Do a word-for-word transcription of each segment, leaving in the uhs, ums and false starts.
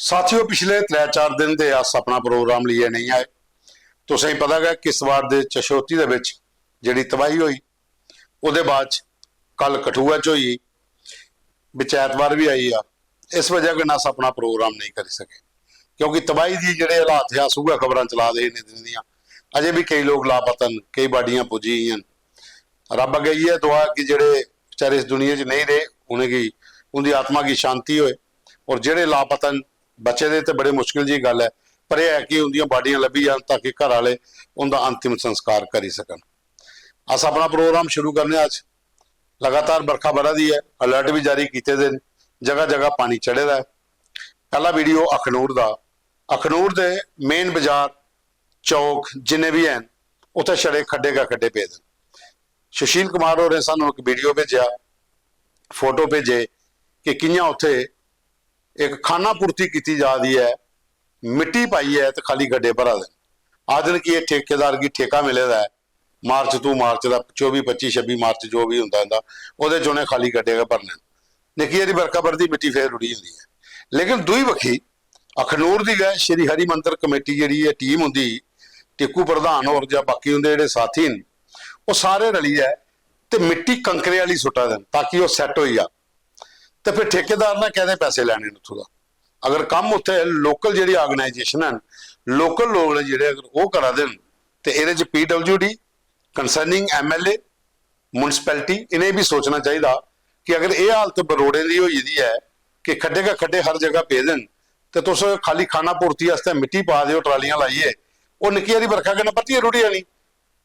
साथियों, पिछले त्रै चार दिन दे अस अपना प्रोग्राम लेइयै नेईं आए। तुसेंगी पता गै, किश्तवाड़ दे चशोती दे बिच जेह्ड़ी तबाही होई, ओह्दे बाद च कल कठुआ च होई, बिच ऐतवार बी आई गेआ। इस वजह कन्नै अस अपना प्रोग्राम नेईं करी सके, क्योंकि तबाही दी जेह्ड़े हालात हे, अस उ'ऐ खबरां चला दे हे इन्ने दिन दियां। अजें बी केई लोक लापता न, केई बाडियां पुज्जी गेइयां न। रब अग्गें इ'यै दुआ कि जेह्ड़े बेचारे इस दुनिया च नेईं रेह्, उ'नेंगी, उं'दी आत्मा गी शांति होए, और जेह्ड़े लापता न, बचे दे ते बड़े मुश्किल जी गल्ल ऐ, पर एह् ऐ कि उं'दियां बाडियां लब्भी जान, ताकि घर आह्ले उं'दा अंतिम संस्कार करी सकन। अस अपना प्रोग्राम शुरू करने आं अज्ज। लगातार बरखा बरा दी ऐ, अलर्ट बी जारी कीते दे न, जगह जगह पानी चढ़े दा ऐ। पैह्ला वीडियो अखनूर दा। अखनूर दे मेन बाजार, चौक जिन्ने बी हैन, उत्थै छड़े खड्डे गै खड्डे पेदे न। सुशील कुमार होरें सानू इक वीडियो भेजेआ, फोटो भेजे कि कि'यां उत्थै इक खाना पूर्ति कीती जा दी ऐ, मिट्टी पाइयै ते खाली गड्ढे भरा दे न। आखदे न कि एह् ठेकेदार गी ठेका मिले दा ऐ, मार्च तू मार्च दा, चौबी, पच्ची, छब्बी मार्च जो बी होंदा इं'दा, ओह्दे च उ'नें खाली गड्ढे गै भरने न। निक्की हारी बरखा बरदी, मिट्टी फेर रुढ़ी जंदी ऐ। लेकिन दूई बक्खी अखनूर दी गै श्री हरि मंदर कमेटी जेह्ड़ी ऐ, टीम उं'दी, टिक्कू प्रधान होर जां बाकी उं'दे जेह्ड़े साथी न, ओह् सारे रलियै ते मिट्टी कंकरे आह्ली सुट्टा दे न, ताकि ओह् सैट्ट होई जा। ते फिर ठेकेदार ने कैह्दे पैसे लैने न उत्थूं दा? अगर कम्म उत्थै लोकल जेह्ड़ी आर्गेनाइजेशन हैन, लोकल लोक न जेह्ड़े, अगर ओह् करा दे न, ते एह्दे च पीडब्ल्यूडी, कंसर्निंग एमएलए, म्युनिसिपैलिटी, इ'नें बी सोचना चाहिदा कि अगर एह् हालत बरोड़ें दी होई दी ऐ कि खड्डे गै खड्डे हर जगह पेदे न, ते तुस खाली खाना पूर्ति आस्तै मिट्टी पा दे ओ ट्रालियां लाइयै, ओह् निक्की हारी बरखा कन्नै परतियै रुढ़ी जानी।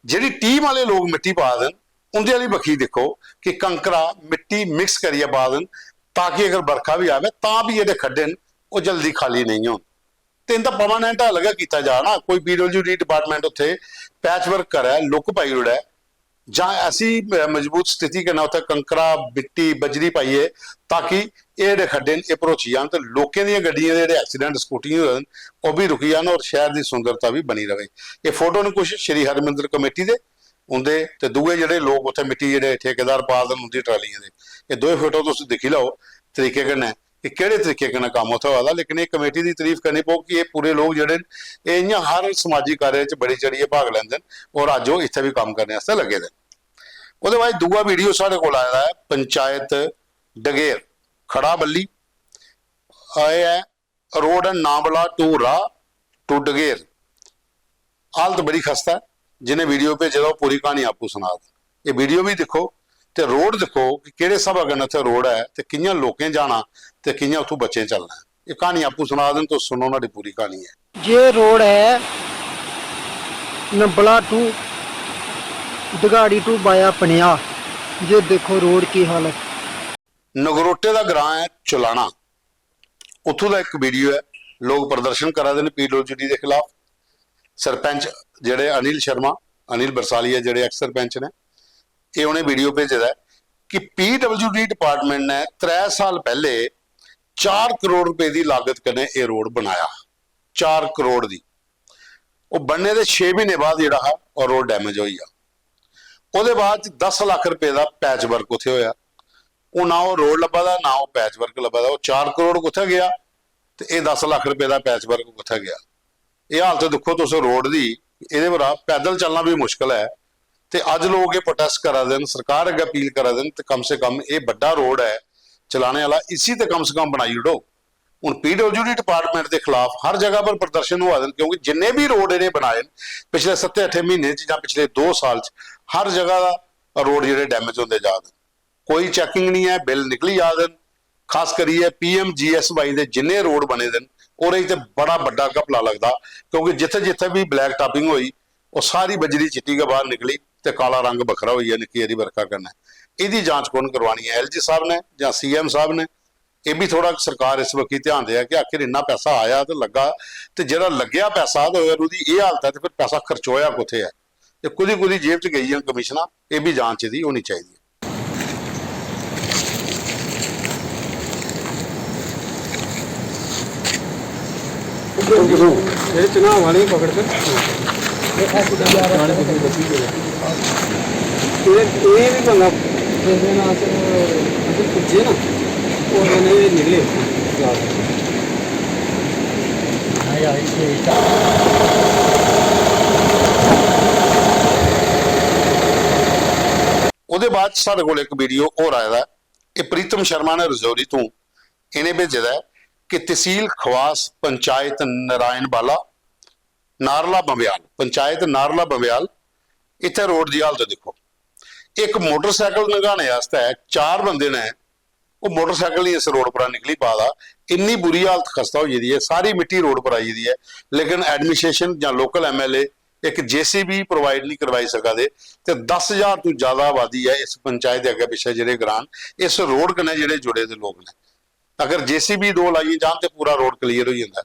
जेह्ड़ी टीम आह्ले लोक मिट्टी पा दे न, उं'दे आह्ली बक्खी दिक्खो कि कंकरा, मिट्टी मिक्स करियै पा दे न, ताकि अगर बरखा बी आवै, तां बी जेह्ड़े खड्डे न, ओह् जल्दी खाली नेईं होन। ते इं'दा परमानेंट हल गै कीता जा ना। कोई पीडब्ल्यूडी डिपार्टमेंट उत्थै पैच वर्क करै, लुक पाई ओड़ै, जां ऐसी, अ, मजबूत स्थिति कन्नै उत्थै कंकरा, मिट्टी, बजरी पाइयै, ताकि एह् जेह्ड़े खड्डे न, एह् भरोची जान ते लोकें दियां गड्डियें दे जेह्ड़े एक्सीडेंट, स्कूटियां होए न, ओह् बी रुकी जान और शैह्र दी सुंदरता बी बनी र'वै। एह् फोटो न कुछ श्री हरिमंदर कमेटी दे, उं'दे, ते दूए जेह्ड़े लोक उत्थै मिट्टी, जेह्ड़े ठेकेदार पा दे न उं'दी ट्रालियें दे। एह् दोए फोटो तुस दिक्खी लैओ तरीके कन्नै कि केह्ड़े तरीके कन्नै कम्म उत्थै होआ दा। लेकिन एह् कमेटी दी तरीफ करनी पौग कि एह् पूरे लोक जेह्ड़े न, एह् इ'यां हर समाजी कार्य च बड़ी चढ़ियै भाग लैंदे न और अज्ज ओह् इत्थै बी कम्म करने आस्तै लग्गे दे न। ओह्दे बाद दूआ वीडियो साढ़े कोल आए दा ऐ पंचायत डगेर, खड़ा बल्ली। एह् ऐ रोड ऐ नांबला to राह to डगेर। हालत बड़ी खस्ता ऐ। जि'नें वीडियो भेजे दा, ओह् पूरी क्हानी आपूं सना दे। एह् वीडियो बी दिक्खो ते रोड दिक्खो कि केह्ड़े स्हाबा कन्नै उत्थै रोड ऐ ते कि'यां लोकें जाना ते कि'यां उत्थूं बच्चें चलना ऐ। एह् क्हानी आपूं सना दे न, तुस सुनो, न्हाड़ी पूरी क्हानी ऐ। जे रोड ऐ नंबला to डगाड़ी to via पनेआ, जे दिक्खो रोड की हालत। नगरोटे दा ग्रां ऐ चुलाना, उत्थूं दा इक वीडियो ऐ। लोक प्रदर्शन करा दे न पीडब्ल्यूडी दे खिलाफ। सरपंच जेह्ड़े अनिल शर्मा, अनिल बरसालिया, जेह्ड़े एक्स सरपंच ने, एह् उ'नें वीडियो भेजे दा ऐ कि पीडब्ल्यूडी डिपार्टमेंट ने त्रै साल पैह्ले चार करोड़ रपेऽ दी लागत कन्नै एह् रोड बनाया। चार करोड़ दी। ओह् बनने दे छे म्हीने बाद जेह्ड़ा हा, ओह् रोड डैमेज होई गेआ। ओह्दे बाद च दस लक्ख रपेऽ दा पैच वर्क उत्थै होएआ। ओह् ना ओह् रोड लब्भा दा, ना ओह् पैच वर्क लब्भा दा। ओह् चार करोड़ कुत्थै गेआ ते एह् दस लक्ख रपेऽ दा पैच वर्क कुत्थै गेआ? एह् हालत दिक्खो तुस रोड दी, एह्दे परा पैदल चलना बी मुश्कल ऐ। ते अज्ज लोक एह् प्रोटेस्ट करा दे न, सरकार अग्गें अपील करा दे न, ते कम से कम एह् बड्डा रोड ऐ चलाने आह्ला, इसी ते कम से कम बनाई ओड़ो। हून पीडब्ल्यूडी डिपार्टमेंट दे खिलाफ हर जगह पर प्रदर्शन होआ दे न, क्योंकि जिन्ने बी रोड इ'नें बनाए न पिछले सत्तें अट्ठें म्हीनें च जां पिछले दो साल च, हर जगह दा रोड जेह्ड़े डैमेज होंदे जा दे न। कोई चैकिंग निं ऐ, बिल निकली जा दे न। खास करियै पीएमजीएसवाई दे जिन्ने रोड बने दे न, ओह्दे च ते बड़ा बड्डा घपला लगदा, क्योंकि जित्थै जित्थै बी ब्लैक टापिंग होई, ओह् सारी बजरी चिट्टी गै बाहर निकली ते काला रंग बक्खरा होई गेआ निक्की हारी बरखा कन्नै। एह्दी जांच कु'न करवानी ऐ, एलजी साहब ने जां सीएम साहब ने? एह् बी थोह्ड़ा सरकार इस बक्खी ध्यान देऐ कि आखिर इन्ना पैसा आया ते लग्गा, ते जेह्ड़ा लग्गेआ पैसा ते अगर ओह्दी एह् हालत ऐ ते फिर पैसा खर्चोआ कुत्थै ऐ, ते कु'दी कु'दी जेब च गेइयां कमीशनां, एह् बी जांच एह्दी होनी चाहिदी ऐ। जेह्ड़े चन्हां आह्ले गी पकड़ कर एह्, एह् बी पंगा, जिस दिन अस उद्धर पुज्जे ना, उस दिन एह् निकले। ओह्दे बाद च साढ़े कोल इक वीडियो होर आए दा ऐ। एह् प्रीतम शर्मा ने रजौरी तों इ'नें भेजे दा ऐ कि तसील खवास, पंचायत नारायण बाला, नारला बंबेयाल, पंचायत नारला बंबेयाल, इत्थै रोड दी हालत दिक्खो। इक मोटरसाइकिल लंघाने आस्तै चार बंदे ने, ओह् मोटरसाइकिल ही इस रोड परा निकली पा दा। इन्नी बुरी हालत खस्ता होई गेदी ऐ, सारी मिट्टी रोड पर आई गेदी ऐ, लेकिन एडमिनिस्ट्रेशन जां लोकल एमएलए इक जेसीबी प्रोवाइड नहीं करवाई सका दे। ते दस हजार तों ज्यादा आबादी ऐ इस पंचायत दे अग्गै पिच्छै जेह्ड़े ग्रां न, इस रोड कन्नै जेह्ड़े जुड़े दे लोक न। अगर जेसीबी दो लाइयां जान ते पूरा रोड क्लीयर होई जंदा ऐ।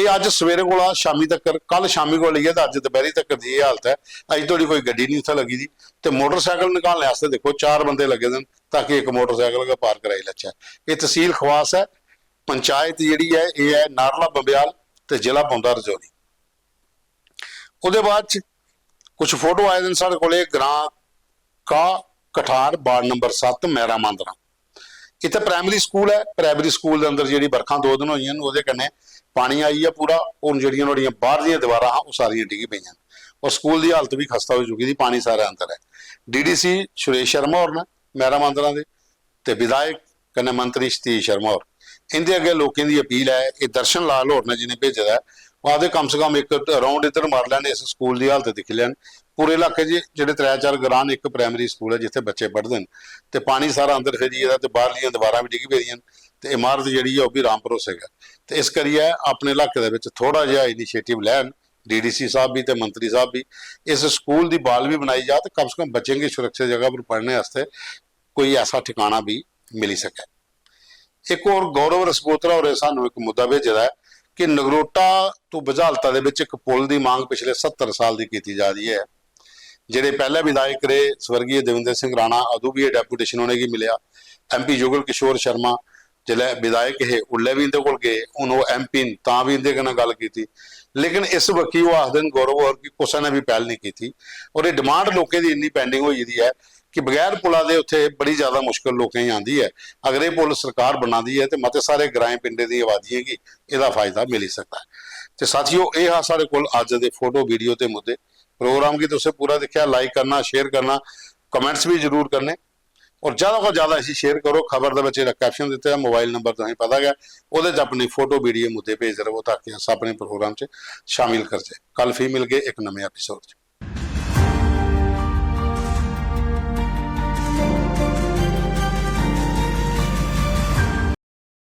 एह् अज्ज सवेरे कोला शामी तक्कर, कल शामी कोला लेइयै ते अज्ज दपैह्री तक्कर दी एह् हालत ऐ। अज्ज धोड़ी कोई गड्डी निं उत्थै लग्गी दी। ते मोटरसाइकिल निकालने आस्तै दिक्खो, चार बंदे लग्गे दे न ताकि इक मोटरसाइकिल गै पार कराई लैचै। एह् तसील खवास ऐ, पंचायत जेह्ड़ी ऐ एह् ऐ नारला बंबेयाल ते जिला पौंदा रजौरी। ओह्दे बाद च कुछ फोटो आए दे न साढ़े कोले, ग्रां का कठार, वार्ड नंबर सत्त, मैरा मांदरा। इत्थै प्राइमरी स्कूल ऐ, प्राइमरी स्कूल दे अंदर जेह्ड़ी बरखां दो दिन होइयां न, ओह्दे कन्नै पानी आई गेआ पूरा। हून जेह्ड़ियां नुहाड़ियां बाह्र दियां दीवारां हां, ओह् सारियां डिग्गी पेइयां न। और स्कूल दी हालत बी खस्ता होई चुकी दी, पानी सारा अंदर ऐ। डीडीसी सुरेश शर्मा होर न मैरा मांदरा दे, ते विधायक कन्नै मंत्री सतीश शर्मा होर। इंदे अग्गें लोकें दी अपील ऐ, एह् दर्शन लाल होर ने जिनें भेजे दा ऐ, ओह् आखदे कम से कम इक राउंड इद्धर मारी लैन, इस स्कूल दी हालत दिक्खी लैन। पूरे इलाके च जेह्ड़े त्रै चार ग्रां न, इक प्राइमरी स्कूल ऐ जित्थै बच्चे पढ़दे न, ते पानी सारा अंदर फिरी गेदा ते बाह्रलियां दीवारां बी डिग्गी पेदियां न, ते इमारत जेह्ड़ी ऐ ओह् बी राम भरोसे गै। ते इस करियै अपने इलाके दे बिच थोह्ड़ा जेहा इनिशिएटिव लैन डीडीसी साहब बी ते मंत्री साहब बी, इस स्कूल दी बाल बी बनाई जा ते कम से कम बच्चें गी सुरक्षित जगह पर पढ़ने आस्तै कोई ऐसा ठिकाना बी मिली सकै। इक होर गौरव रसगोत्रा होरें सानू इक मुद्दा भेजे दा ऐ कि नगरोटा तू बझालता दे बिच इक पुल दी मांग पिछले सत्तर साल दी कीती जा दी ऐ। जेह्ड़े पैह्ले विधायक रेह् स्वर्गीय देवेंद्र सिंह राणा, अदूं बी एह् डेपुटेशन उ'नेंगी मिलेआ। एमपी युगल किशोर शर्मा जिसलै विधायक हे, उल्लै बी इंदे कोल गे। हून ओह् एमपी न, तां बी इंदे कन्नै गल्ल कीती। लेकिन इस बक्खी ओह् आखदे न, गौरव होर, कि कुसै ने बी पैह्ल नेईं कीती। और एह् डिमांड लोकें दी इन्नी पेंडिंग होई गेदी ऐ कि बगैर पुला दे उत्थै बड़ी ज्यादा मुश्कल लोकें गी आंदी ऐ। अगर एह् पुल सरकार बनांदी ऐ ते मते सारे ग्राएं पिंडें दी आबादियें गी एह्दा फायदा मिली सकदा ऐ। ते साथियो, एह् हा साढ़े कोल अज्ज दे फोटो, वीडियो ते मुद्दे। प्रोग्राम गी तुसें पूरा दिक्खेआ, लाइक करना, शेयर करना, कमेंट्स बी जरूर करने। और ज्यादा कोला ज्यादा इसी शेयर करो। खबर दे बिच जेह्ड़ा कैप्शन दित्ते दा, मोबाइल नंबर तुसेंगी पता गै, ओह्दे च अपनी फोटो, वीडियो, मुद्दे भेजदे रवो ताकि अस अपने प्रोग्राम च शामिल करचै। कल फ्ही मिलगे इक नमें एपिसोड च।